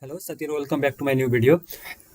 Hello साथीहरू, welcome back to my new video.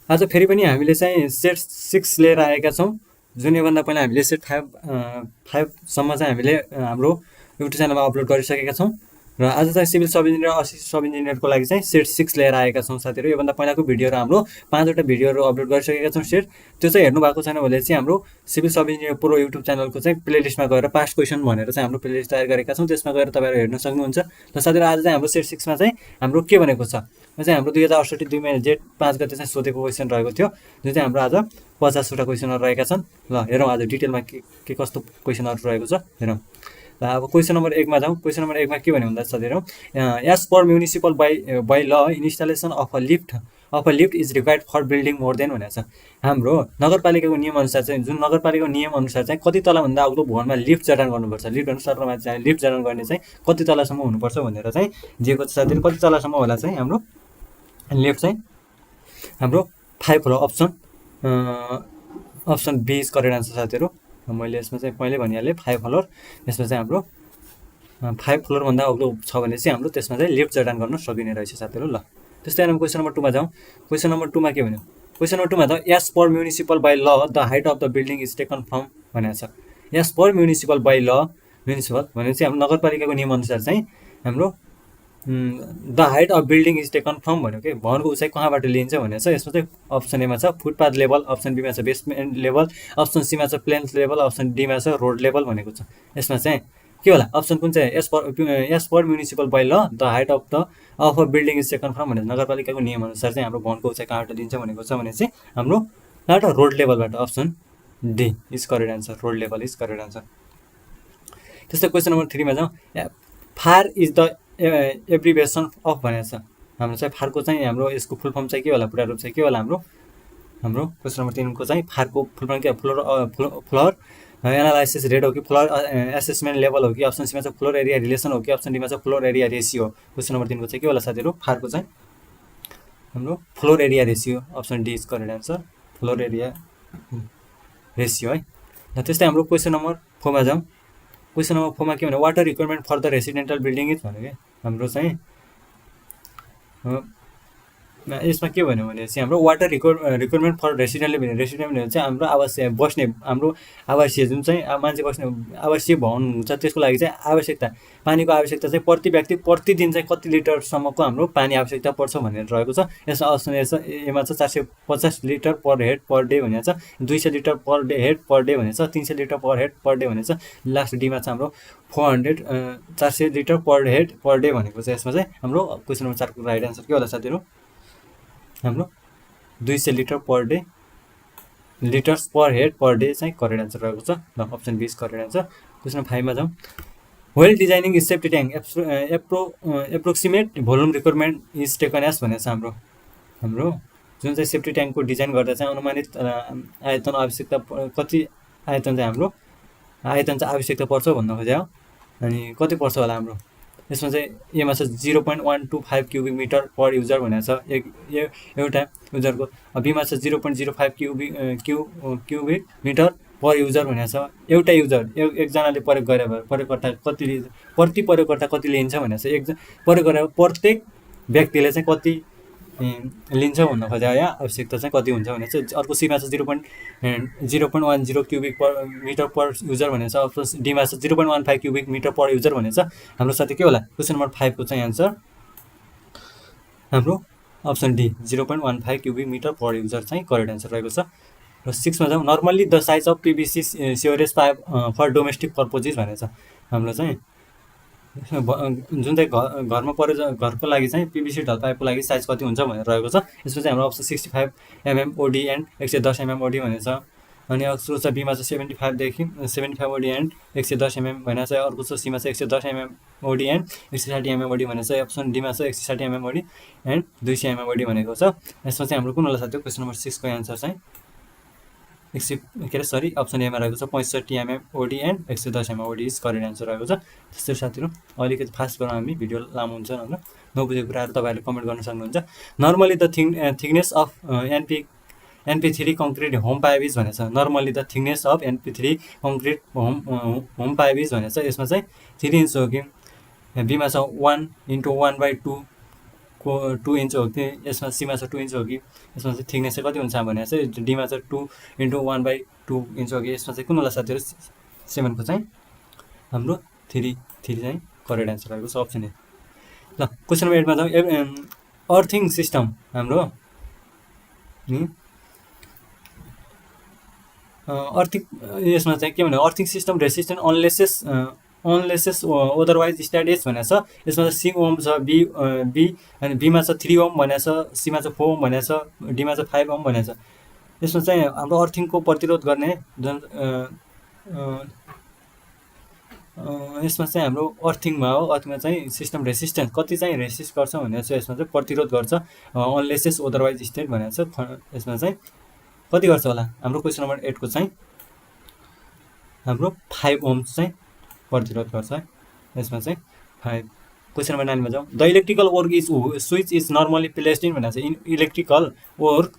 आज फेरि पनि हामीले चाहिँ सेट 6 लिएर आएका छौँ, जुन योभन्दा पहिला हामीले सेट 5सम्म चाहिँ हामीले हाम्रो युट्युब च्यानलमा अपलोड गरिसकेका छौँ र आज चाहिँ सिभिल सब इन्जिनियर असिस्टेन्ट सब इन्जिनियरको लागि चाहिँ सेट 6 लिएर आएका छौँ साथीहरू। योभन्दा पहिलाको भिडियोहरू हाम्रो 5वटा भिडियोहरू अपलोड गरिसकेका छौँ सेट। त्यो चाहिँ हेर्नु भएको छैन भने चाहिँ हाम्रो सिभिल सब इन्जिनियर प्रो युट्युब च्यानलको चाहिँ प्लेलिस्टमा गएर पास्ट क्वेसन भनेर चाहिँ हाम्रो प्लेलिस्ट तयार गरेका छौँ, त्यसमा गएर तपाईँहरू हेर्न सक्नुहुन्छ। र साथीहरू आज चाहिँ हाम्रो सेट 6मा चाहिँ हाम्रो के भनेको छ, चाहिँ हाम्रो 2068 2 महिना जेठ 5 गते चाहिँ सोधेको क्वेसन रहेको थियो, जुन चाहिँ हाम्रो आज 50वटा क्वेसनहरू रहेका छन्। ल हेरौँ आज डिटेलमा के कस्तो क्वेसनहरू रहेको छ हेरौँ। ल अब क्वेसन नम्बर 1मा जाउँ। क्वेसन नम्बर 1मा के भन्यो भन्दा साथीहरू, as per municipal bylaw installation of a lift is required for building more than भनेको छ। हाम्रो नगरपालिकाको नियमअनुसार चाहिँ जुन नगरपालिकाको नियमअनुसार चाहिँ कति तलाभन्दा अग्लो भवनमा लिफ्ट जडान गर्नुपर्छ, लिफ्ट अनुसारमा चाहिँ लिफ्ट जडान गर्ने चाहिँ कति तलासम्म हुनुपर्छ भनेर चाहिँ दिएको छ साथीहरू। कति तलासम्म होला चाहिँ हाम्रो लिफ्ट चाहिँ हाम्रो 5 floor option B is correct answer साथीहरू। मैले यसमा चाहिँ पहिले भनिहालेँ 5 फ्लोर, यसमा चाहिँ हाम्रो 5 फ्लोरभन्दा अग्लो छ भने चाहिँ हाम्रो त्यसमा चाहिँ लिफ्ट जडान गर्न सकिने रहेछ साथीहरू। ल त्यस्तै हामी क्वेसन नम्बर 2मा जाउँ। क्वेसन नम्बर 2मा के भन्यो, क्वेसन नम्बर 2मा त एज पर म्युनिसिपल बाई ल the height of the building is taken from भनेको छ। एज पर म्युनिसिपल बाई ल म्युनिसिपल भने चाहिँ हाम्रो नगरपालिकाको नियमअनुसार चाहिँ हाम्रो the height of building is taken from भन्यो कि भवनको उचाइ कहाँबाट लिइन्छ भनेको छ। यसमा चाहिँ अप्सन एमा छ फुटपाथ लेभल, अप्सन बीमा छ बेसमेन्ट लेभल, अप्सन सीमा छ प्लेन लेभल, अप्सन डीमा छ रोड लेभल भनेको छ। यसमा चाहिँ के होला अप्सन कुन चाहिँ, एज पर म्युनिसिपल बाई ल the height of a building is taken from भनेर नगरपालिकाको नियमअनुसार चाहिँ हाम्रो भवनको उचाइ कहाँबाट लिन्छ भनेको छ भने चाहिँ हाम्रो रोड लेभलबाट option D is correct answer, road level is correct answer. त्यस्तै क्वेसन नम्बर 3मा जाउँ। FAR is the abbreviation of भनेको छ। हाम्रो चाहिँ फारको चाहिँ हाम्रो यसको फुल फर्म चाहिँ के होला, पुरा रूप चाहिँ के होला हाम्रो क्वेसन नम्बर 3को चाहिँ फारको फुल फर्म के, फ्लोर एनालाइसिस रेट हो कि फ्लोर एसेसमेन्ट लेभल हो कि, अप्सन सीमा चाहिँ फ्लोर एरिया रिलेसन हो कि, अप्सन डीमा चाहिँ फ्लोर एरिया रेसियो हो। क्वेसन नम्बर 3को चाहिँ के होला साथीहरू, फारको चाहिँ हाम्रो floor area ratio, option D is correct answer, floor area ratio है। र त्यस्तै हाम्रो क्वेसन नम्बर 4मा जाउँ। क्वेसन नम्बर 4मा के भन्यो, water requirement for the residential building is भन्यो कि हाम्रो चाहिँ यसमा के भन्यो भने चाहिँ हाम्रो water requirement for residential building, resident भनेको चाहिँ हाम्रो आवासीय बस्ने हाम्रो आवासीय जुन चाहिँ मान्छे बस्ने आवासीय भवन हुन्छ त्यसको लागि चाहिँ आवश्यकता पानीको आवश्यकता चाहिँ प्रति व्यक्ति प्रतिदिन चाहिँ कति लिटरसम्मको हाम्रो पानी आवश्यकता पर्छ भनेर रहेको छ। यसमा अप्सन एमा चाहिँ 450 litre per head per day भनेको छ, 200 litre per day head per day भनेको छ, 300 litre per head per day भनेको छ, लास्ट डीमा चाहिँ हाम्रो 400 litre per head per day भनेको छ। यसमा चाहिँ हाम्रो क्वेसन नम्बर 4को राइट आन्सर के होला साथीहरू, हाम्रो 200 लिटर पर डे लिटर्स पर हेड पर डे चाहिँ करेक्ट आन्सर रहेको छ। ल option B is correct answer. Question 5मा जाउँ। Well designing is safety tank approximate volume requirement is taken as भनेको छ। हाम्रो जुन चाहिँ सेफ्टी ट्याङ्कको डिजाइन गर्दा चाहिँ अनुमानित आयतन आवश्यकता कति आयतन चाहिँ हाम्रो आयतन चाहिँ आवश्यकता पर्छ भन्न खोज्यो। अनि कति पर्छ होला हाम्रो यसमा चाहिँ एमा छ 0.125 क्युबिक मिटर पर युजर भनेको छ एउटा युजरको, बीमा छ 0.05 क्युबिक मिटर पर युजर भनेको छ। एउटा युजर एकजनाले प्रयोग गरे प्रयोगकर्ता प्रति प्रयोगकर्ता कति लिन्छ भनेको छ। प्रयोगकर्ता प्रत्येक व्यक्तिले चाहिँ कति लिन्छ भन्न खोज्यो या आवश्यकता चाहिँ कति हुन्छ भने चाहिँ अर्को सीमा छ 0.10 क्युबिक मिटर पर युजर भनेको छ। अप्सन डीमा छ 0.15 क्युबिक मिटर पर युजर भनेको छ। हाम्रो साथी के होला क्वेसन नम्बर 5 को चाहिँ आन्सर हाम्रो option D 0.15 cubic metre per user चाहिँ करेक्ट आन्सर रहेको छ। र 6मा जाउँ। Normally the size of PVC sewerage pipe for domestic purposes भनेको छ। हाम्रो चाहिँ जुन चाहिँ घरमा घरको लागि चाहिँ पिभिसी ढल पाइपको लागि साइज कति हुन्छ भनेर रहेको छ। यसमा चाहिँ हाम्रो option 65 mm OD and 110 mm OD भनेको छ। अनि अर्को छ बीमा छ 75 ओडी एन्ड 110 mm भनेको छ। अर्को छ सीमा छ 110 mm OD and 160 mm OD भनेको छ। अप्सन डीमा छ 160 mm OD and 200 mm OD भनेको छ। यसमा चाहिँ हाम्रो कुन होला साथी, क्वेसन नम्बर 6 को एन्सर चाहिँ अप्सन एमा रहेको छ 65 mm OD and 110 mm OD is correct answer रहेको छ। त्यस्तै साथीहरू अलिकति फास्ट गरौँ, हामी भिडियो लामो हुन्छ होइन, नबुझेको कुराहरू तपाईँहरूले कमेन्ट गर्न सक्नुहुन्छ। Normally the thickness of NP3 concrete home pipe is भनेको छ। Normally the thickness of NP3 concrete home pipe is भनेको छ। यसमा चाहिँ 3 इन्च हो कि, बीमा छ 1 × 1/2 को 2 इन्च हो कि यसमा सीमा चाहिँ 2 इन्च हो कि यसमा चाहिँ थिकनेस चाहिँ कति हुन्छ भने चाहिँ डीमा चाहिँ 2 × 1/2 इन्च हो कि यसमा चाहिँ कुन होला साथीहरू 7 को चाहिँ हाम्रो 3 चाहिँ करेक्ट एन्सर रहेको छ अप्सन ए। ल क्वेसन नम्बर 8 मा जाउँ। अर्थिङ सिस्टम हाम्रो अर्थिङ यसमा चाहिँ के भने अर्थिङ सिस्टम रेसिस्टेन्ट अनलेसेस अदरवाइज स्ट्याटिस भनेको छ। यसमा चाहिँ सी ओम छ, बी अनि बीमा छ 3 ओम भनेको छ, सीमा चाहिँ 4 ओम भनेको छ, डीमा चाहिँ 5 ओम भनेको छ। यसमा चाहिँ हाम्रो अर्थिङको प्रतिरोध गर्ने जुन यसमा चाहिँ हाम्रो अर्थिङमा हो, अर्थिङमा चाहिँ सिस्टम रेसिस्टेन्स कति चाहिँ रेसिस्ट गर्छ भनेको छ, यसमा चाहिँ प्रतिरोध गर्छ अनलेसेस अदरवाइज स्टेट भनेको छ। यसमा चाहिँ कति गर्छ होला हाम्रो क्वेसन नम्बर 8 को चाहिँ हाम्रो 5 ओम चाहिँ प्रतिरोध गर्छ। यसमा चाहिँ 5। क्वेसन नम्बर 9 मा जाउँ। The electrical work is switch is normally placed in भनेको छ। In electrical work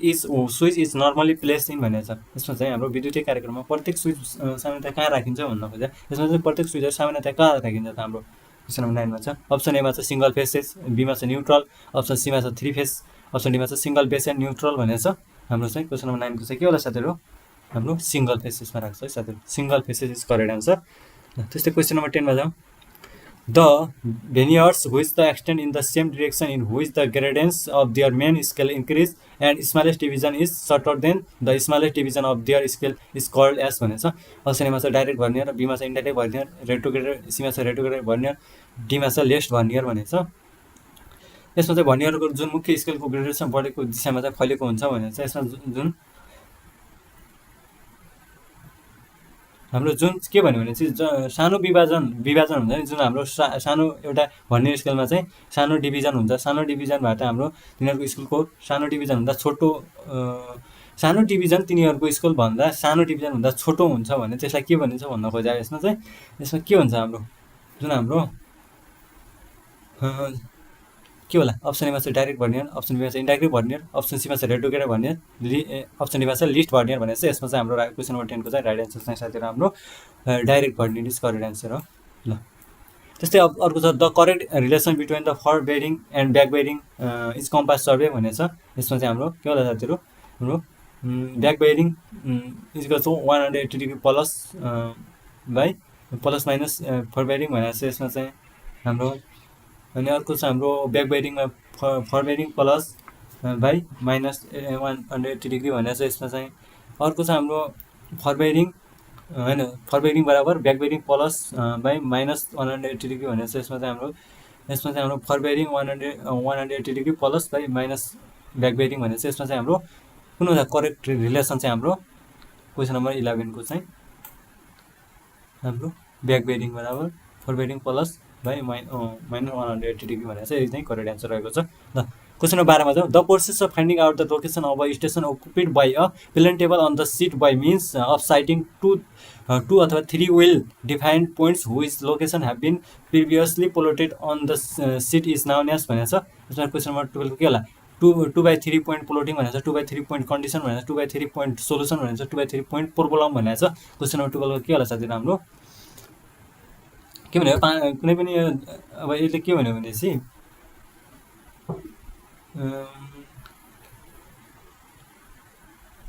is switch is normally placed in भनेको छ। यसमा चाहिँ हाम्रो विद्युतीय कार्यक्रममा प्रत्येक स्विच सामान्यतया कहाँ राखिन्छ भन्न खोज्दा यसमा चाहिँ प्रत्येक स्विचहरू सामान्यतया कहाँ राखिन्छ त हाम्रो क्वेसन नम्बर 9 मा छ। अप्सन ए मा चाहिँ सिंगल फेसेस, बी मा चाहिँ न्युट्रल, अप्सन सी मा चाहिँ 3 फेस, अप्सन डी मा चाहिँ सिंगल बेस एन्ड न्युट्रल भनेको छ। हाम्रो चाहिँ क्वेसन नम्बर 9 को चाहिँ के होला साथीहरू हाम्रो सिंगल फेसेसमा राख्छ है साथीहरू। Single faces is correct answer. त्यस्तै क्वेसन नम्बर 10 मा जाउँ। The verniers which the extend in the same direction in which the gradients of their main scale increase and smallest division is shorter than the smallest division of their scale is called as भनेको छ। Option एमा चाहिँ direct vernier, बीमा चाहिँ indirect vernier, retrograde, सीमा चाहिँ retrograde vernier, डीमा चाहिँ लेस्ट vernier भनेको छ। यसमा चाहिँ भर्नियरको जुन मुख्य स्केलको ग्रेडेसन बढेको दिशामा चाहिँ फैलेको हुन्छ भनेको छ। यसमा जुन हाम्रो जुन के भन्यो भने चाहिँ सानो विभाजन हुन्छ नि, जुन हाम्रो सानो एउटा भर्नियर स्केलमा चाहिँ सानो डिभिजन हुन्छ। सानो डिभिजनबाट हाम्रो तिनीहरूको स्कुलको सानो डिभिजन भन्दा छोटो सानो डिभिजन तिनीहरूको स्कुलभन्दा सानो डिभिजन भन्दा छोटो हुन्छ भने त्यसलाई के भनिन्छ भन्न खोजा। यसमा चाहिँ यसमा के हुन्छ हाम्रो जुन हाम्रो के होला अप्सन एमा चाहिँ डाइरेक्ट भर्नियर, अप्सन बीमा चाहिँ इन्डाइरेक्ट भर्नियर, अप्सन सीमा चाहिँ रेट्रोग्रेड भर्नियर, अप्सन डीमा चाहिँ लिस्ट भर्नियर भनेको छ। यसमा चाहिँ हाम्रो क्वेसन नम्बर 10 को चाहिँ राइट एन्सर चाहिँ साथीहरू हाम्रो direct vernier is correct answer हो। ल त्यस्तै अर्को छ the correct relation between the for bearing and back bearing is compass survey भनेको छ। यसमा चाहिँ हाम्रो के होला साथीहरू हाम्रो ब्याक बेरिङ इज गर्छ 180 degree plus by plus minus fore bearing भनेको छ। यसमा चाहिँ हाम्रो अनि अर्को छ हाम्रो ब्याक बेरिङमा fore bearing plus by minus 180 degree भनेको छ। यसमा चाहिँ अर्को छ हाम्रो फर बेरिङ होइन, फर बेरिङ बराबर back bearing plus by minus 180 degree भनेको छ। यसमा चाहिँ हाम्रो fore bearing 180 degree plus by minus back bearing भनेको छ। यसमा चाहिँ हाम्रो कुन हुन्छ करेक्ट रिलेसन चाहिँ हाम्रो क्वेसन नम्बर 11 को चाहिँ हाम्रो ब्याक बेरिङ बराबर for bearing plus by minus 180 degree भनेको छ। यो चाहिँ करेक्ट एन्सर रहेको छ। ल क्वेसन नम्बर 12 मा जाउँ। The process of finding out the location of a station occupied by a plane table on the sheet by means of sighting two अथवा 3 well defined points which location have been previously plotted on the sheet is known as भनेको छ। यसमा question number 12 के होला 2/3 point प्लोटिङ भनेको छ, 2/3 point condition भनेको छ, 2/3 पोइन्ट सोलुसन भनेको छ, 2/3 पोइन्ट प्रोब्लम भनेको छ। क्वेसन नम्बर 12 के होला साथीहरू हाम्रो के भन्यो कुनै पनि अब यसले के भन्यो भनेपछि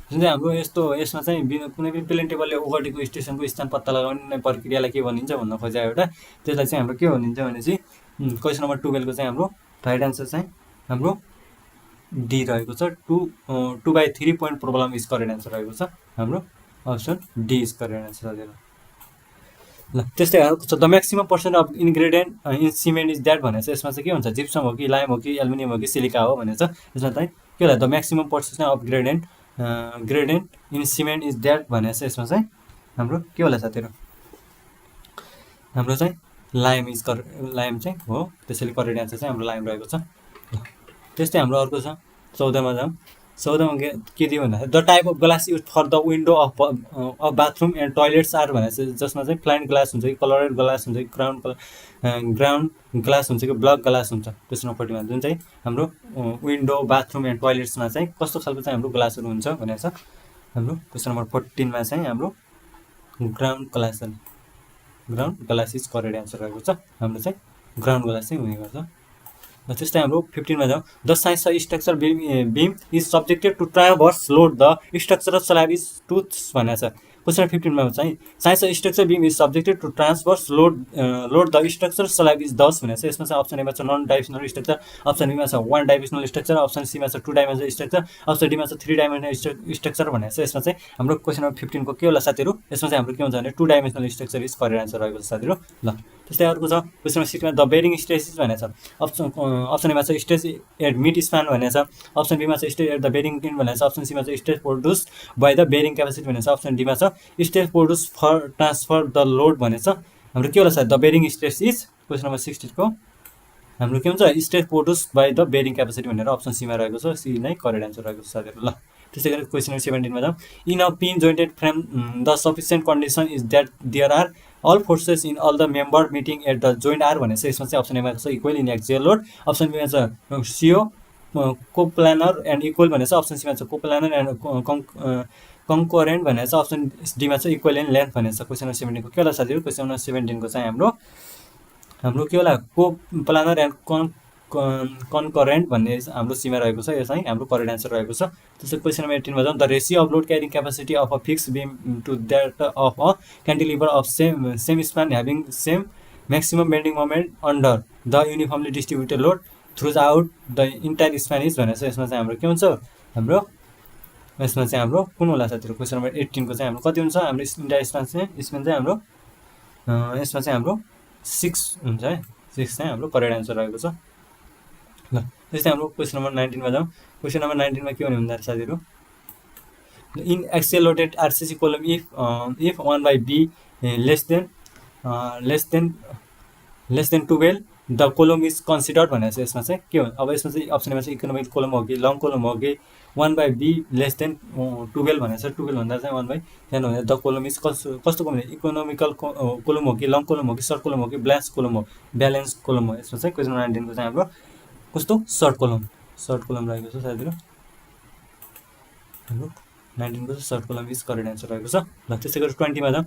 जुन चाहिँ हाम्रो यस्तो यसमा चाहिँ कुनै पनि प्लेन टेबलले ओगटेको स्टेसनको स्थान पत्ता लगाउने प्रक्रियालाई के भनिन्छ भन्न खोजा एउटा, त्यसलाई चाहिँ हाम्रो के भनिन्छ भनेपछि क्वेसन नम्बर 12 को चाहिँ हाम्रो राइट एन्सर चाहिँ हाम्रो डी रहेको छ। 2/3 point problem is correct answer रहेको छ। हाम्रो option D is correct answer. ल त्यस्तै अर्को छ the maximum percent of ingredient in cement is that भनेको छ। यसमा चाहिँ के हुन्छ जिप्सम हो कि लाइम हो कि एल्युमिनियम हो कि सिलिका हो भनेको छ। यसमा चाहिँ के होला the maximum percent of gradient in cement is that भनेको छ। यसमा चाहिँ हाम्रो के होला साथीहरू हाम्रो चाहिँ लाइम चाहिँ हो, त्यसैले करेक्ट एन्सर चाहिँ हाम्रो लाइम रहेको छ। त्यस्तै हाम्रो अर्को छ 14 मा जाउँ। 14 मा के दियो भन्दा the type of glass use for the window of bathroom and toilets are भनेको छ। जसमा चाहिँ प्लान्ट ग्लास हुन्छ कि कलरेड ग्लास हुन्छ कि ग्राउन्ड ग्लास हुन्छ कि ब्लक ग्लास हुन्छ। क्वेसन नम्बर 40 मा जुन चाहिँ हाम्रो विन्डो बाथरुम एन्ड टोइलेट्समा चाहिँ कस्तो खालको चाहिँ हाम्रो ग्लासहरू हुन्छ भनेको छ। हाम्रो क्वेसन नम्बर 14 मा चाहिँ हाम्रो ground glass is correct answer रहेको छ। हाम्रो चाहिँ ग्राउन्ड ग्लास चाहिँ हुने गर्छ। ल त्यस्तै हाम्रो 15 मा जाउँ the science of structure beam is subjected to traverse load the structural slab is tooths भनेको छ क्वेसन 15 मा चाहिँ science of structure beam is subjected to transverse load the structure slab is दस भनेको छ यसमा चाहिँ अप्सन एमा छ नन डाइमेन्सनल स्ट्रक्चर अप्सन बीमा छ वान डाइमेन्सनल स्ट्रक्चर अप्सन सीमा छ टु डाइमेन्सनल स्ट्रक्चर अप्सन डीमा छ थ्री डाइमेन्सनल स्ट्रक्चर भनेको छ यसमा चाहिँ हाम्रो क्वेसन नम्बर 15 को के होला साथीहरू यसमा चाहिँ हाम्रो के हुन्छ भने two dimensional structure is correct answer रहेको छ साथीहरू ल त्यस्तै अर्को छ क्वेसन नम्बर 6 मा द बेरिङ स्ट्रेसेस भनेको छ अप्सन एमा छ स्ट्रेस एट मिड स्प्यान भनेको छ अप्सन बीमा छ stress at the bearing pin भनेको छ अप्सन सीमा छ stress produce by the bearing capacity भनेको छ अप्सन डीमा छ stress produce for transfer the load भनेको छ हाम्रो के होला साथी the bearing stress is question number 16 को हाम्रो के हुन्छ stress produce by the bearing capacity भनेर अप्सन सीमा रहेको छ सी नै करेक्ट आन्सर रहेको छ साथीहरू ल त्यसै गरी क्वेसन नम्बर 17 मा जाउँ in a pin jointed frame the sufficient condition is that there are all forces in all the member meeting at the joint are भनेको छ यसमा चाहिँ अप्सन एमा छ equal in axial load option बीमा छ सिओ कोप्लानर एन्ड इक्वल भनेको छ अप्सन सीमा छ कोप्लानर एन्ड कन्करेन्ट भनेको छ अप्सन डीमा छ इक्वल इन लेन्थ भनेको छ क्वेसन नम्बर 17 को के होला साथीहरू क्वेसन नम्बर 17 को चाहिँ हाम्रो के होला कोप्लानर एन्ड कन्करेन्ट भन्ने हाम्रो सीमा रहेको छ यो चाहिँ हाम्रो करेक्ट आन्सर रहेको छ त्यसै क्वेसन नम्बर 18 मा जाउँ the ratio of load carrying capacity of a fix beam to that of a cantilever of same span having same maximum bending moment under the uniformly distributed load throughout the entire span is भनेर यसमा चाहिँ हाम्रो के हुन्छ हाम्रो यसमा चाहिँ हाम्रो कुन होला साथीहरू क्वेसन नम्बर 18 को चाहिँ हाम्रो कति हुन्छ हाम्रो इन्टायर स्प्यान चाहिँ हाम्रो यसमा चाहिँ हाम्रो 6 हुन्छ है 6 चाहिँ हाम्रो करेक्ट आन्सर रहेको छ ल त्यस्तै हाम्रो क्वेसन नम्बर 19 मा जाउँ क्वेसन नम्बर 19 मा के भने भन्दा साथीहरू in axial loaded RCC column if 1/b less than 12 the column is considered भनेर चाहिँ यसमा चाहिँ के हो अब यसमा चाहिँ अप्सनमा चाहिँ इकोनोमिक कोलम हो कि लङ कोलम हो कि 1/b लेस देन 12 भनेर चाहिँ 12 भन्दा चाहिँ 1/10 भनेर द कोलम इज कस्तो कोलम इकोनोमिकल कोलम हो कि लङ कोलम हो कि सर्ट कोलम हो कि ब्यालेन्स कोलम हो ब्यालेन्स कोलम हो यसमा चाहिँ क्वेसन 19 को चाहिँ हाम्रो कस्तो सर्ट कोलम रहेको छ साथीहरू हाम्रो 19 को short column is correct answer रहेको छ ल त्यसै गरी 20 मा जाउँ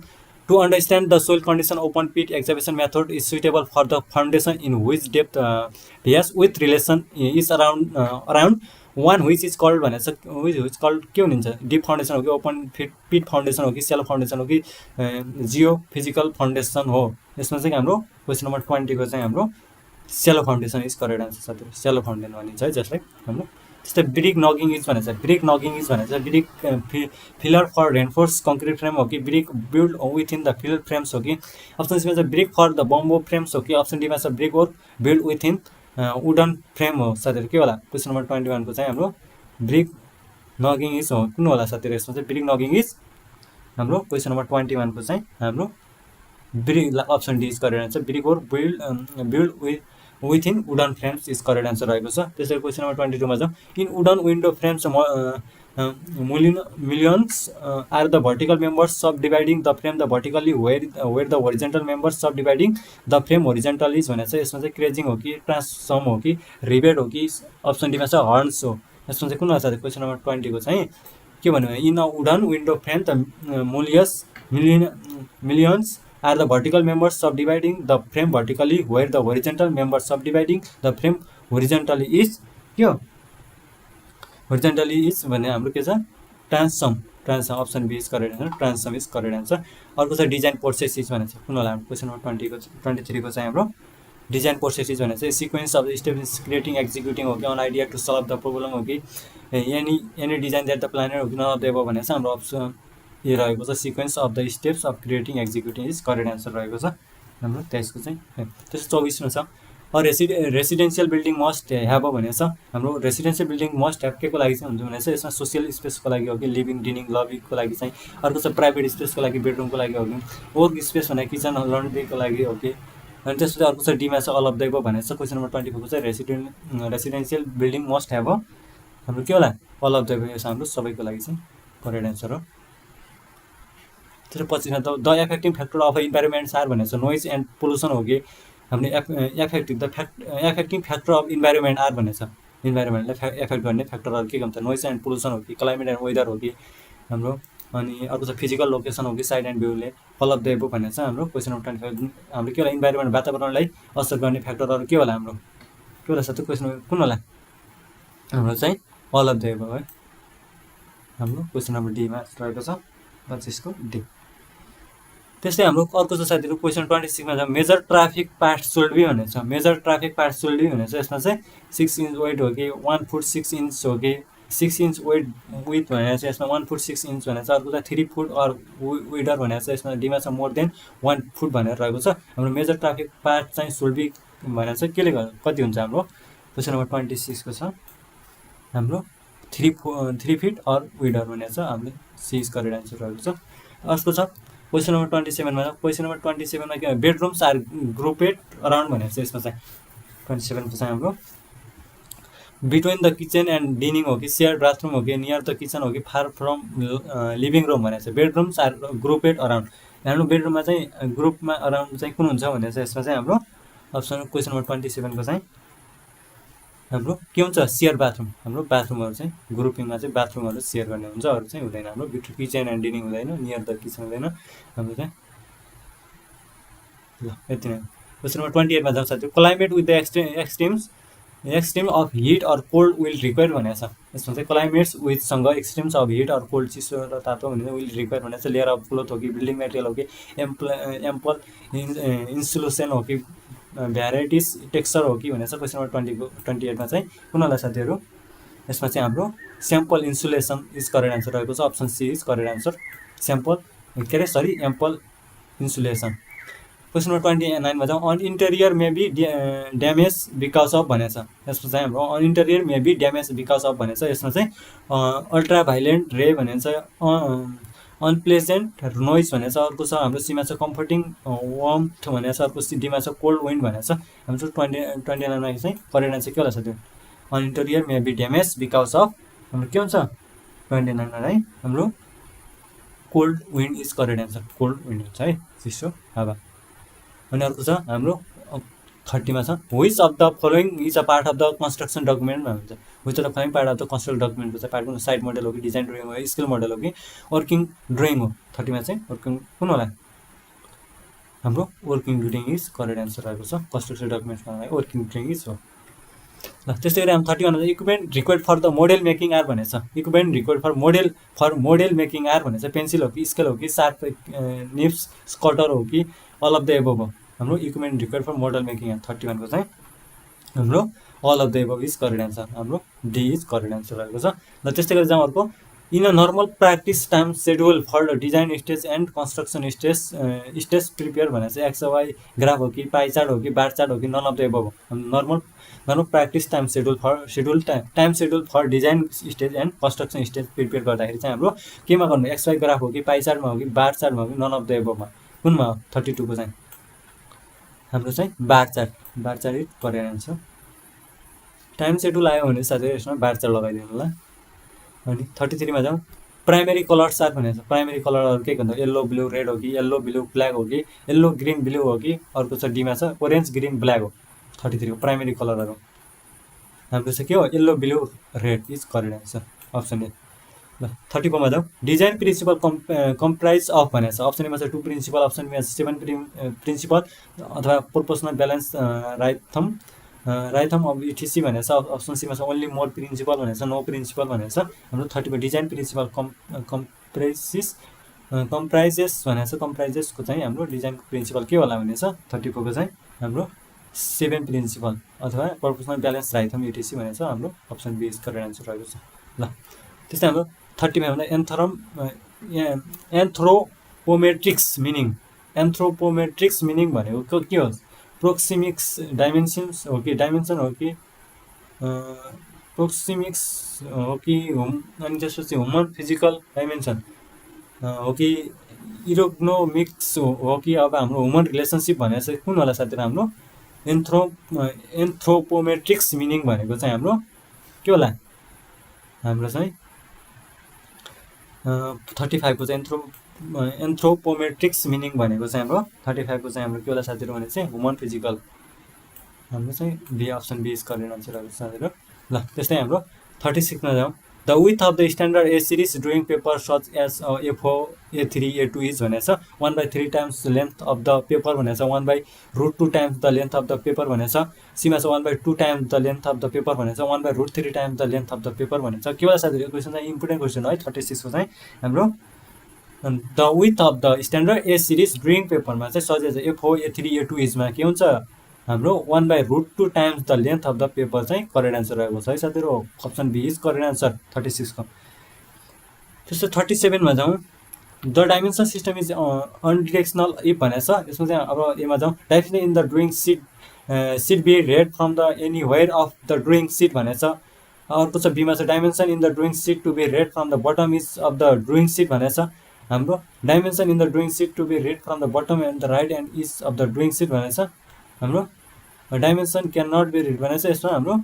to understand the soil condition open pit examination method is suitable for the foundation in which depth vase with relation is around one which is called भनेर छ which called के हुनुहुन्छ डिप फाउन्डेसन हो कि ओपन पिट foundation हो कि सेलो foundation हो कि जियो फिजिकल फाउन्डेसन हो यसमा चाहिँ हाम्रो क्वेसन नम्बर 20 को चाहिँ हाम्रो सेलो फाउन्डेसन इज करेक्ट आन्सर साथीहरू सेलो फाउन्डेसन भनिन्छ है जसलाई हाम्रो त्यस्तै ब्रिक नगिङ इज भनेको छ brick filler for reinforce concrete frame हो कि brick build within the filler frames हो कि अप्सन सीमा चाहिँ brick for the bamboo frames हो कि अप्सन डीमा छ brick work build within wooden frame हो साथीहरू के होला क्वेसन नम्बर 21 को चाहिँ हाम्रो ब्रिक नगिङ इज हो कुन होला साथीहरू यसमा चाहिँ ब्रिक नगिङ इज हाम्रो क्वेसन नम्बर 21 को चाहिँ हाम्रो brick option D is correct answer brick work build within wooden frames is correct answer रहेको छ त्यसरी क्वेसन नम्बर 22 मा जाउँ in wooden window frames millions are the vertical members subdividing the frame the vertically where the horizontal members subdividing the frame horizontally is भनेको छ यसमा चाहिँ क्रेजिङ हो कि ट्रान्सफर्म हो कि रिबेट हो कि अप्सन डीमा छ हर्न्स हो यसमा चाहिँ कुन होला साथी क्वेसन नम्बर 20 को चाहिँ के भन्नु in a wooden window frame the millions are the vertical members subdividing the frame vertically where the horizontal members subdividing the frame horizontally is के हो horizontally is भन्ने हाम्रो के छ transform option B is correct answer transform is correct answer अर्को छ design process is भनेको छ कुन होला हाम्रो क्वेसन नम्बर 20 को 23 को चाहिँ हाम्रो डिजाइन प्रोसेस इज भनेको चाहिँ sequence of steps creating executing हो कि an idea to solve the problem हो कि any design that the planner हो कि नन अफ द एबभ भनेको छ हाम्रो अप्सन ए रहेको छ sequence of the steps of creating executing is correct answer रहेको छ हाम्रो 23 को चाहिँ त्यसो 24 मा छ रेसिडेन्सियल बिल्डिङ मस्ट ह्याभ भनेको छ हाम्रो रेसिडेन्सियल बिल्डिङ मस्ट ह्याभ के को लागि चाहिँ हुन्छ भने चाहिँ यसमा सोसियल स्पेसको लागि हो कि लिभिङ डिनिङ लबीको लागि चाहिँ अर्को छ प्राइभेट स्पेसको लागि बेडरुमको लागि हो कि वर्क स्पेस भने किचन लन्ड्रीको लागि हो कि अनि त्यसपछि अर्को छ डीमा छ अल अफ द एबभ भनेको छ क्वेसन नम्बर 24 को चाहिँ रेसिडेन्सियल बिल्डिङ मस्ट ह्याभ हाम्रो के होला अल अफ द एबभ यो हाम्रो सबैको लागि चाहिँ करेक्ट आन्सर हो त्यसपछि the affecting factor of environments are भनेको छ नोइज एन्ड पोल्युसन हो कि हामीले affecting factor of environment are भनेको छ इन्भाइरोमेन्टलाई एफेक्ट गर्ने फ्याक्टरहरू के भन्छ नोइज एन्ड पोल्युसन हो कि क्लाइमेट एन्ड वेदर हो कि हाम्रो अनि अर्को छ फिजिकल लोकेसन हो कि साइड एन्ड भ्यूले अल अफ द एबभ भनेको छ हाम्रो क्वेसन नम्बर 25 हाम्रो के होला इन्भाइरोमेन्ट वातावरणलाई असर गर्ने फ्याक्टरहरू के होला हाम्रो के होला साथी क्वेसन नम्बर कुन होला हाम्रो चाहिँ अल अफ द एबभ है हाम्रो क्वेसन नम्बर डीमा रहेको छ 25 को डी। त्यस्तै हाम्रो अर्को छ साथीहरु क्वेसन 26 मा छ major traffic part should be भनेको छ। Major traffic part should be भनेको छ यसमा चाहिँ 6 इन्च वेट हो कि 1 फुट 6 इन्च हो कि 6 इन्च वेट विथ भनेको छ यसमा 1 फुट 6 इन्च भनेको छ। अर्को चाहिँ 3 फुट अर विडर भनेको छ यसमा डीमा छ मोर देन 1 फुट भनेर रहेको छ। हाम्रो मेजर ट्राफिक पार्ट चाहिँ सुड बी भनेको छ केले कति हुन्छ हाम्रो क्वेसन नम्बर 26 को छ हाम्रो 3 फिट अर विडर भनेको छ हामीले सी इज करेक्ट आन्सर रहेको छ। अर्को छ क्वेसन नम्बर 27 मा क्वेसन नम्बर 27 मा के बेडरुम्स आर ग्रुपेड अराउन्ड भनेको छ यसमा चाहिँ 27 को चाहिँ हाम्रो बिट्विन द किचन एन्ड डिनिङ हो कि सेयर बाथरुम हो कि नियर द किचन हो कि फार फ्रम लिभिङ रुम भनेको छ। बेडरुम्स आर ग्रुपेड अराउन्ड हाम्रो बेडरुममा चाहिँ ग्रुपमा अराउन्ड चाहिँ कुन हुन्छ भनेको छ यसमा चाहिँ हाम्रो अप्सन क्वेसन नम्बर 27 को चाहिँ हाम्रो के हुन्छ सेयर बाथरुम। हाम्रो बाथरुमहरु चाहिँ ग्रुपिङमा चाहिँ बाथरुमहरु सेयर गर्ने हुन्छ अरु चाहिँ हुँदैन। हाम्रो बिट्विन किचन एन्ड डिनिङ हुँदैन नियर द किचन हुँदैन हाम्रो चाहिँ ल यति नै। क्वेसन नम्बर 28 मा जाउँ साथी climate with the extreme of heat or cold will require भनेको छ। यसमा चाहिँ क्लाइमेट्स विथ सँग extremes of heat or cold चिसो र तातो भने विल रिक्वायर भनेको छ। लेयर अफ क्लोथ हो कि बिल्डिङ मटेरियल हो कि एम्पल इन्सुलेसन हो कि भ्याराइटिज टेक्सचर हो कि भनेको छ। क्वेसन नम्बर 28 मा चाहिँ कुन होला साथीहरु यसमा चाहिँ हाम्रो sample insulation is correct answer रहेको छ। Option C is correct answer sample के रे sorry ample insulation. Question number 29 मा जाउँ an interior may be damage because of भनेको छ। यसमा चाहिँ हाम्रो an interior may be damage because of भनेको छ। यसमा चाहिँ अल्ट्रा भाइलेन्ट रे भनेको छ अनप्लेजेन्ट नोइज भनेको छ। अर्को छ हाम्रो सीमा छ कम्फर्टिङ वार्मथ भनेको छ। अर्को डीमा छ कोल्ड विन्ड भनेको छ। हाम्रो 29 मा चाहिँ करेक्ट आन्सर के होला साथी an interior may be damage because of हाम्रो के हुन्छ 29 मा है हाम्रो cold wind is correct answer cold wind हुन्छ है चिसो हावा। अनि अर्को छ हाम्रो 30 मा छ which of the following is a part of the construction document भन्छ। Which of the following part of the construction डकुमेन्टको चाहिँ पार्ट कुन साइट मोडल हो कि डिजाइन ड्रइङ हो स्केल मोडल हो कि वर्किङ ड्रइङ हो। 30 मा चाहिँ वर्किङ कुन होला हाम्रो working drawing is correct answer रहेको छ। कन्स्ट्रक्सन डकुमेन्टमा वर्किङ ड्रइङ इज हो ल। त्यस्तै गरी हामी 31 मा equipment required for the model making are भनेको छ। Equipment required for model making are भनेको छ पेन्सिल हो कि स्केल हो कि सार्प निप्स कटर हो कि अल अफ द एबभ हो। हाम्रो equipment required for model making are 31 को चाहिँ हाम्रो all of the above is correct answer हाम्रो डी इज करेक्ट आन्सर रहेको छ। ल त्यस्तै गरी जाउँ अर्को in a normal practice time schedule for the design stage and construction stage prepare भनेको चाहिँ एक्स वाई ग्राफ हो कि पाई चार्ट हो कि बार चार्ट हो कि नन अफ द एबभ हो। Normal practice time schedule time schedule for design stage and construction stage prepare गर्दाखेरि चाहिँ हाम्रो केमा गर्नु एक्स वाई ग्राफ हो कि पाई चार्टमा हो कि बार चार्टमा हो कि नन अफ द एबभमा कुनमा हो 32 को चाहिँ हाम्रो चाहिँ bar chart is correct answer. Time schedule आयो भने साथै यसमा बार चार्ट लगाइदिनु होला। अनि 33 मा जाउँ प्राइमेरी कलर्स आर भनेको छ। प्राइमेरी कलरहरु के भन्छ येल्लो ब्लू रेड हो कि येल्लो ब्लू ब्ल्याक हो कि येल्लो ग्रीन ब्लू हो कि अर्को छ डीमा छ ओरेन्ज ग्रीन ब्ल्याक हो। 33 को प्राइमेरी कलरहरु हाम्रो चाहिँ के हो yellow blue red is correct answer option A. ल 34 मा जाउँ डिजाइन प्रिन्सिपल कम्प्राइज अफ भनेको छ। अप्सन एमा छ 2 प्रिन्सिपल अप्सन बी 7 प्रिन्सिपल अथवा प्रोपोर्सनल ब्यालेन्स राइथम अफ इटिसी भनेको छ। अप्सन सीमा छ ओन्ली मोर प्रिन्सिपल भनेको छ नो प्रिन्सिपल भनेको छ। हाम्रो 30 को डिजाइन प्रिन्सिपल कम्प्राइजेस भनेको छ। कम्प्राइजेसको चाहिँ हाम्रो डिजाइनको प्रिन्सिपल के होला भनेको छ 34 को चाहिँ हाम्रो 7 प्रिन्सिपल अथवा प्रोपोर्सनल ब्यालेन्स राइथम इटिसी भनेको छ। हाम्रो option B is correct answer रहेको छ। ल त्यस्तै हाम्रो 30 मा भन्दा एन्थ्रोपोमेट्रिक्स मिनिङ भनेको के हो प्रोक्सिमिक्स डाइमेन्सन्स हो कि डाइमेन्सन हो कि प्रोक्सिमिक्स हो कि अनि त्यसपछि ह्युमन फिजिकल डाइमेन्सन हो कि इरोग्नोमिक्स हो कि अब हाम्रो ह्युमन रिलेसनसिप भनेको चाहिँ कुन होला साथीहरु हाम्रो एन्थ्रोपोमेट्रिक्स मिनिङ भनेको चाहिँ हाम्रो के होला हाम्रो चाहिँ 35 को चाहिँ एन्थ्रोपोमेट्रिक्स मिनिङ भनेको चाहिँ हाम्रो 35 को चाहिँ हाम्रो के होला साथीहरु भने चाहिँ ह्युमन फिजिकल हाम्रो चाहिँ B option B is correct answer रहेको छ साथीहरु। ल त्यस्तै हाम्रो 36 मा जाउँ the with of the standard A series drawing paper such as A4 A3 A2 is भनेको छ 1/3 times length of the paper भनेको छ 1/√2 times the length of the paper भनेको छ सीमा छ 1/2 times the length of the paper भनेको छ 1/√3 times the length of the paper भनेको छ के होला साथीहरु क्वेसन चाहिँ इम्पोर्टेन्ट क्वेसन है 36 को चाहिँ हाम्रो the with of the standard A series drawing पेपरमा चाहिँ such as A4 A3 A2 इजमा के हुन्छ हाम्रो 1/√2 times the length of the paper चाहिँ करेक्ट आन्सर रहेको छ है साथीहरु option B is correct answer 36 को त्यस्तै 37 मा जाउँ the dimension system is unidirectional if भनेको छ यसमा चाहिँ अब एमा जाउँ directly in the drawing sheet be read from the anywhere of the drawing sheet भनेको छ अर्को छ बीमा छ dimension in the drawing sheet to be read from the bottom is of the drawing sheet भनेको छ हाम्रो dimension in the drawing sheet to be read from the bottom and the right hand edge of the drawing sheet भनेको छ हाम्रो dimension can not be read भनेको छ यसमा हाम्रो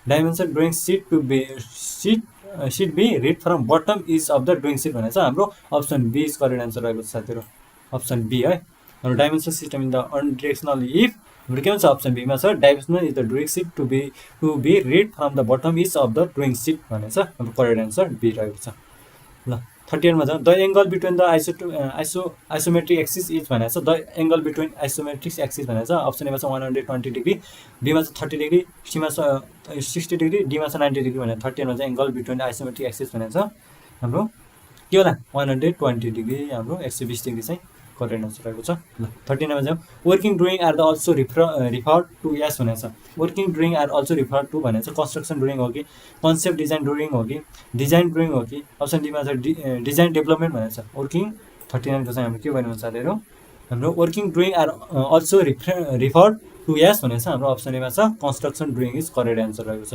dimension drawing sheet to be sheet be read from bottom is of the drawing sheet भनेको छ हाम्रो option B is correct answer रहेको छ साथीहरु अप्सन बी है हाम्रो dimension system in the unidirectional if हाम्रो के हुन्छ अप्सन बीमा छ dimensional is the drawing sheet to be read from the bottom is of the drawing sheet भनेको छ हाम्रो करेक्ट आन्सर बी रहेको छ ल 38 मा जाउँ the angle between the isometric axis is भनेको छ the angle between isometric axis भनेको छ अप्सन एमा छ 120 डिग्री बीमा छ 30 डिग्री सीमा छ 60 डिग्री डीमा छ 90 डिग्री भनेको 38 मा चाहिँ एंगल बिट्विन आइसोमेट्रिक एक्सिस भनेको छ हाम्रो के होला 120 डिग्री हाम्रो 120 डिग्री चाहिँ करेक्ट आन्सर रहेको छ ल 39 मा जाउँ working drawing are the also referred to as भनेको छ working drawing are also referred to भनेको छ कन्स्ट्रक्सन ड्रइङ हो कि कन्सेप्ट डिजाइन ड्रइङ हो कि डिजाइन ड्रइङ हो कि अप्सन डीमा छ डिजाइन डेभलपमेन्ट भनेको छ वर्किङ 39 को चाहिँ हाम्रो के भन्नु साथीहरु हाम्रो working drawing are also referred to as भनेको छ हाम्रो अप्सन एमा छ construction drawing is correct answer रहेको छ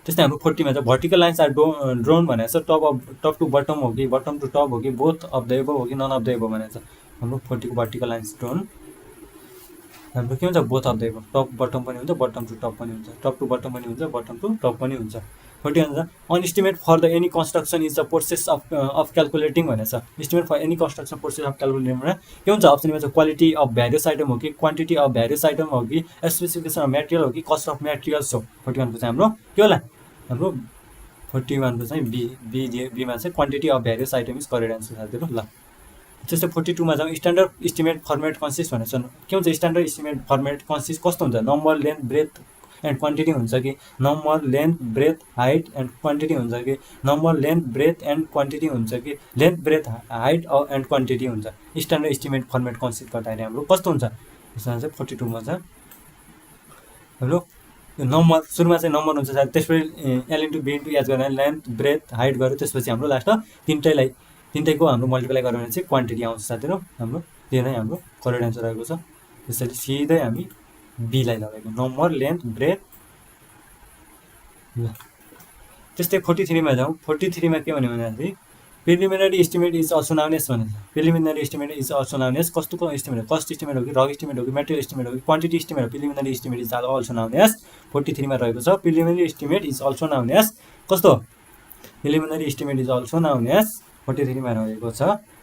त्यस्तै हाम्रो 40 मा चाहिँ भर्टिकल लाइन्स आर ड्रोन भनेको छ टप टु बटम हो कि बटम टु टप हो कि बोथ अफ द एबव हो कि नन अफ द एबव भनेको छ हाम्रो 40 को भर्टिकल लाइन्स ड्रोन हाम्रो के हुन्छ both of the above top bottom पनि हुन्छ बटम टु टप पनि हुन्छ टप टु बटम पनि हुन्छ बटम टु टप पनि हुन्छ 41 an estimate for the any construction is the process of calculating भनेको छ estimate for any construction process of क्याल्कुलेटिङमा के हुन्छ अप्सनमा चाहिँ क्वालिटी अफ भ्यारियस आइटम हो कि क्वान्टिटी अफ भ्यारियस आइटम हो कि स्पेसिफिकेसन अफ मटेरियल हो कि कस्ट अफ मटेरियल्स हो 41 को चाहिँ हाम्रो के होला हाम्रो 41 को चाहिँ बीमा चाहिँ quantity of various item is correct answer साथीहरु ल त्यस्तै 42 मा जाउँ स्ट्यान्डर्ड एस्टिमेट फर्मेट कन्सिस्ट भनेको छ के हुन्छ स्ट्यान्डर्ड एस्टिमेट फर्मेट कन्सिस्ट कस्तो हुन्छ number length breadth and quantity हुन्छ कि number length breadth height and quantity हुन्छ कि number length breadth and quantity हुन्छ कि length breadth height and quantity हुन्छ स्ट्यान्डर्ड एस्टिमेट फर्मेट कन्सिस्ट गर्दाखेरि हाम्रो कस्तो हुन्छ यसमा चाहिँ 42 मा छ हाम्रो नम्बर सुरुमा चाहिँ नम्बर हुन्छ सायद त्यसपछि L into B into H गरेर लेन्थ ब्रेथ हाइट गरेर त्यसपछि हाम्रो लास्ट तिनटैको हाम्रो मल्टिप्लाई गरेर चाहिँ क्वान्टिटी आउँछ साथीहरु हाम्रो त्यो नै हाम्रो करेक्ट आन्सर रहेको छ त्यसैले सिधै हामी बी लाई लगाएको नम्बर लेन्थ ब्रेथ ल त्यस्तै 43 मा जाउँ 43 मा के भन्यो भने preliminary estimate is also known as भन्छ preliminary estimate is also known as कस्तोको एस्टिमेट कस्ट एस्टिमेट हो कि रग एस्टिमेट हो कि मटेरियल एस्टिमेट हो कि क्वान्टिटी एस्टिमेट हो preliminary estimate is also known as 43 मा रहेको छ preliminary estimate is also known as कस्तो preliminary estimate is also known as 43 मा रहेको छ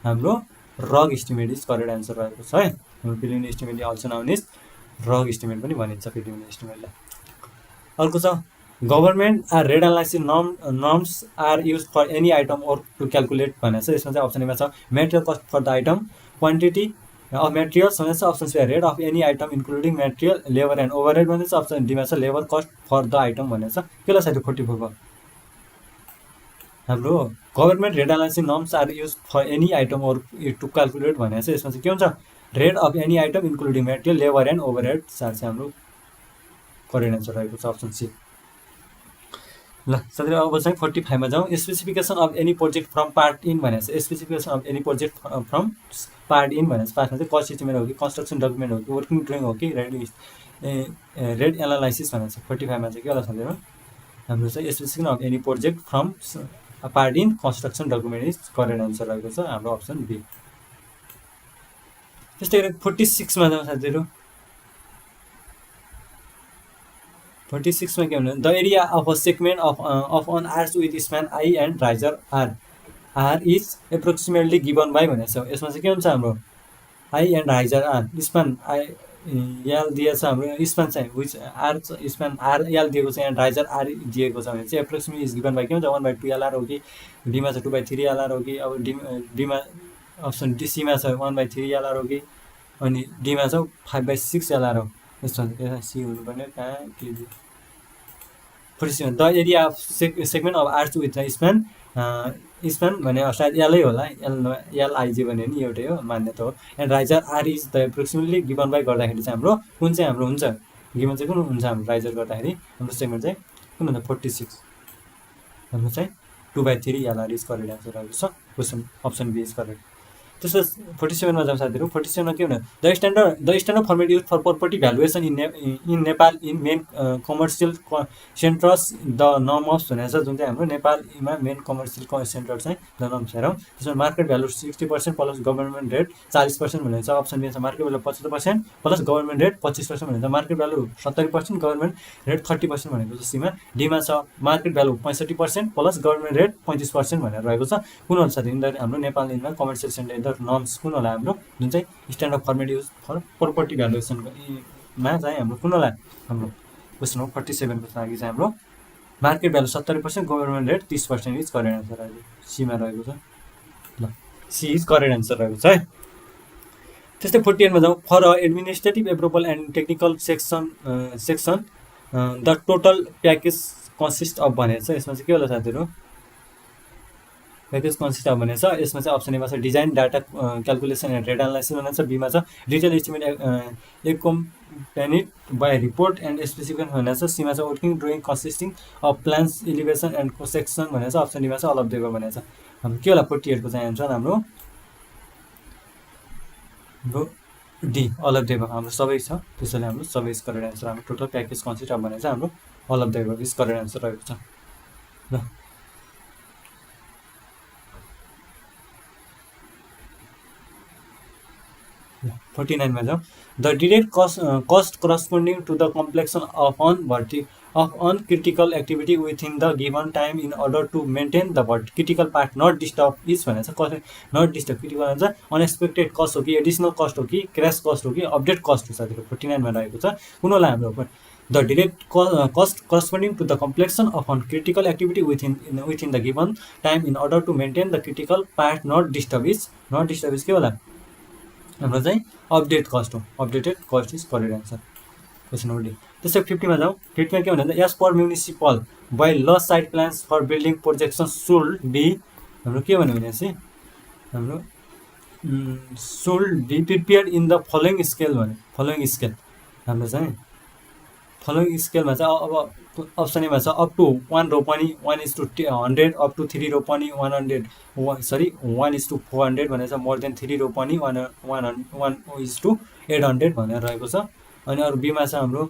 हाम्रो रग एस्टिमेट इज करेक्ट आन्सर रहेको छ है हाम्रो preliminary estimate also known as rough estimate पनि भनिन्छ प्रिलिमिनरी एस्टिमेटलाई अर्को छ government are rate analysis norms are use for any item or to calculate भनेको छ यसमा चाहिँ अप्सन एमा छ material cost for the item quantity of materials भनेको छ option C rate of any item including material labour and overhead भनेको छ अप्सन डीमा छ labour cost for the item भनेको छ के ल साथी 44 को हाम्रो government rate analysis norms are use for any item or to calculate भनेको छ यसमा चाहिँ के हुन्छ rate of any item including material labour and overhead चाहिँ हाम्रो करेक्ट आन्सर रहेको छ अप्सन सी ल साथीहरु अब चाहिँ 45 मा जाउँ specification of any project from part in भनेको छ specification of any project from part in भनेको छ पार्टमा चाहिँ कस्ट एस्टिमेट हो कि कन्स्ट्रक्सन डकुमेन्ट हो कि वर्किङ ड्रइङ हो कि रेट एनालाइसिस भनेको छ 45 मा चाहिँ के होला साथीहरु हाम्रो चाहिँ specification of any project from part in construction document is correct answer रहेको छ हाम्रो अप्सन बी त्यस्तै गरी 46 मा जाउँ साथीहरु 46 में क्या the area of a segment of an arch with span I and riser are is approximately given by भनेको छ यसमा चाहिँ के हुन्छ हाम्रो I and riser R span I L दिएछ हाम्रो स्प्यान चाहिँ which R span R L दिएको छ, यहाँ राइजर आर दिएको छ भने चाहिँ एप्रोक्सिमेटली इज गिभन बाई के हुन्छ 1/2 LR हो कि डीमा छ 2/3 LR हो कि, अब डीमा अप्सन डी सीमा छ 1/3 LR हो कि, अनि डीमा छ 5/6 LR हो। यसमा सी हुनुपर्ने कहाँ के 47 the area of segment of arch with span span भने सायद एलै होला, एलआइजे भन्यो नि एउटै हो, मान्यता हो। And riser are is the approximately given by गर्दाखेरि चाहिँ हाम्रो कुन चाहिँ हाम्रो हुन्छ गिभन चाहिँ कुन हुन्छ हाम्रो राइजर गर्दाखेरि हाम्रो सेगमेन्ट चाहिँ कुन हुन्छ 46 हाम्रो चाहिँ 2/3 LR इज करेक्ट आन्सर आएको छ। Question option B is correct. त्यसो 47 मा जाउँ साथीहरू। 47 मा के हुने the standard format use for property valuation in Nepal in main commercial centres the norms भनेको छ, जुन चाहिँ हाम्रो नेपालमा मेन कमर्सियल सेन्टर चाहिँ द नर्म्स हेरौँ। त्यसमा market value 60% plus government rate 40% भनेको छ। अप्सन बी छ market value 75% plus government rate 25% भनेको छ। मार्केट भ्यालु 70% गभर्मेन्ट रेट 30% भनेको छ सीमा। डीमा छ market value 65% plus government rate 35% भनेर रहेको छ। कुन हुन्छ त हाम्रो नेपाल इनमा कमर्सियल सेन्टर नर्म्स कुन होला हाम्रो जुन चाहिँ standard format use for property भ्यालुएसनमा चाहिँ हाम्रो कुन होला हाम्रो क्वेसन हो 47 को लागि चाहिँ हाम्रो market value 70% government rate 30% is correct answer अहिले सीमा रहेको छ। ल सी इज करेक्ट आन्सर रहेको छ है। त्यस्तै 48 मा जाउँ। For administrative approval and technical section the total package consist of भनेको छ। यसमा चाहिँ के होला साथीहरू प्याकेज कन्सिस्ट अफ भनेको छ। यसमा चाहिँ अप्सन एमा छ design data calculation and rate analysis भनेको छ। बीमा छ detail estimate accompanied by report and specification भनेको छ। सीमा छ working drawing consisting of plans elevation and section भनेको छ। अप्सन डीमा छ अल अफ द अबभ भनेको छ। हाम्रो के होला 48 को चाहिँ आन्सर हाम्रो D all of the above हाम्रो सबै छ, त्यसैले हाम्रो सबै इज करेक्ट आन्सर। हाम्रो टोटल प्याकेज कन्सिस्ट अफ भनेको चाहिँ हाम्रो all of the above is correct answer रहेको छ। ल 49 मा जाउँ। The direct cost corresponding to the completion of non critical activity within the given time in order to maintain the critical part not disturb is भनेको छ। कसरी not disturb critical भन्छ unexpected cost हो कि एडिसनल कस्ट हो कि crash cost हो कि अपडेट कस्ट हो साथीहरू 49 मा रहेको छ। कुन होला हाम्रो the direct cost corresponding to the completion of non critical activity within the given time in order to maintain the critical part not disturb is के होला हाम्रो चाहिँ अपडेट कस्ट हो। Updated cost is correct answer question number D. त्यस्तै 50 मा जाउँ। 50 मा के भन्दा as per municipal bylaw site plans for building projection should be हाम्रो के भन्यो भनेपछि हाम्रो should be prepared in the following scale भन्यो। फलोइङ स्केल हाम्रो चाहिँ फलोइङ स्केलमा चाहिँ अब अप्सन एमा छ अप टु 1 रोपनी 1:100 अप टु 3 रोपनी 1:400 भनेर छ। मोर देन 3 रोपनी 1:800 भनेर रहेको छ। अनि अरू बीमा छ हाम्रो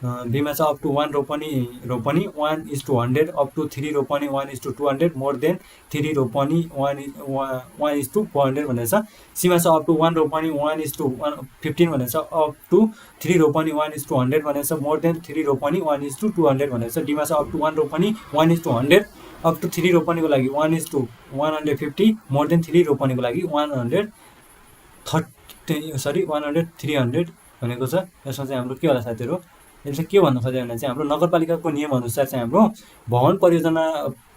बीमा छ अप टु 1 रोपनी 1:100 अप टु 3 रोपनी 1:200 मोर देन 3 रोपनी 1:400 भनेर छ। सीमा छ अप टु 1 रोपनी 1:15 भनेर छ। अप टु 3 रोपनी 1:100 भनेर छ। मोर देन 3 रोपनी 1:200 भनेर छ। डीमा छ अप टु 1 रोपनी 1:100 अप टु 3 रोपनीको लागि 1:150 मोर देन 3 रोपनीको लागि 100 भनेको छ। यसमा चाहिँ हाम्रो के होला साथीहरू यसले के भन्नु खोज्यो भने चाहिँ हाम्रो नगरपालिकाको नियमअनुसार चाहिँ हाम्रो भवन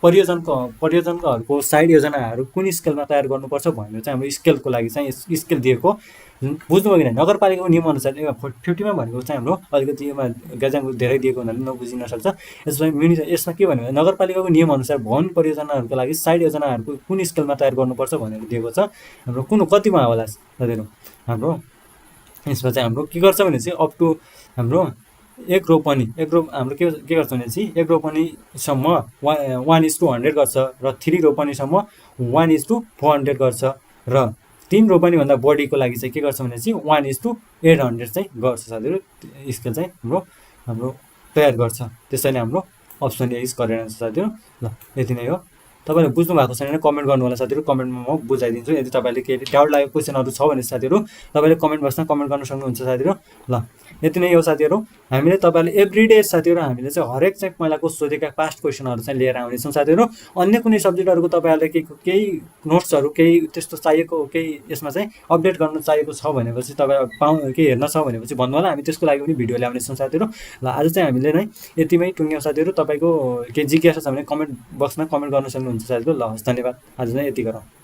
परियोजनाहरूको साइड योजनाहरू कुन स्केलमा तयार गर्नुपर्छ भनेर चाहिँ हाम्रो स्केलको लागि चाहिँ स्केल दिएको बुझ्नुभयो कि नगरपालिकाको नियमअनुसार 50 मा भनेको चाहिँ हाम्रो अलिकति यसमा गजाङ धेरै दिएको हुनाले नबुझिन सक्छ। यसमा के भन्यो भने नगरपालिकाको नियमअनुसार भवन परियोजनाहरूको लागि साइड योजनाहरूको कुन स्केलमा तयार गर्नुपर्छ भनेर दिएको छ। हाम्रो कुन कतिमा होला साथीहरू हाम्रो यसमा चाहिँ हाम्रो के गर्छ भने चाहिँ अप टु हाम्रो 1 रोपनी हाम्रो के गर्छ भने चाहिँ 1 रोपनीसम्म 1:100 गर्छ र 3 रोपनीसम्म 1:400 गर्छ र 3 रोपनी भन्दा बढीको लागि चाहिँ के गर्छ भने चाहिँ 1:800 चाहिँ गर्छ साथीहरू स्केल चाहिँ हाम्रो तयार गर्छ। त्यसैले हाम्रो option A is correct answer साथीहरू। ल यति नै हो। तपाईँले बुझ्नु भएको छैन भने कमेन्ट गर्नु होला साथीहरू, कमेन्टमा म बुझाइदिन्छु। यदि तपाईँले केही डाउट लागेको क्वेसनहरू छ भने साथीहरू तपाईँले कमेन्ट बक्समा कमेन्ट गर्न सक्नुहुन्छ साथीहरू। ल यति नै हो साथीहरू, हामीले तपाईँले एभ्रिडे साथीहरू हामीले चाहिँ हरेक चाहिँ पहिलाको सोधेका पास्ट क्वेसनहरू चाहिँ लिएर आउनेछौँ साथीहरू। अन्य कुनै सब्जेक्टहरूको तपाईँहरूले केही नोट्सहरू केही त्यस्तो चाहिएको, केही यसमा चाहिँ अपडेट गर्न चाहिएको छ भनेपछि तपाईँ केही हेर्न छ भनेपछि भन्नु होला, हामी त्यसको लागि पनि भिडियो ल्याउनेछौँ साथीहरू। ल आज चाहिँ हामीले नै यतिमै टुङ्ग्यौँ साथीहरू। तपाईँको केही जिज्ञासा छ भने कमेन्ट बक्समा कमेन्ट गर्न सक्नुहुन्छ साथीहरू। ल हस्, धन्यवाद, आज नै यति गरौँ।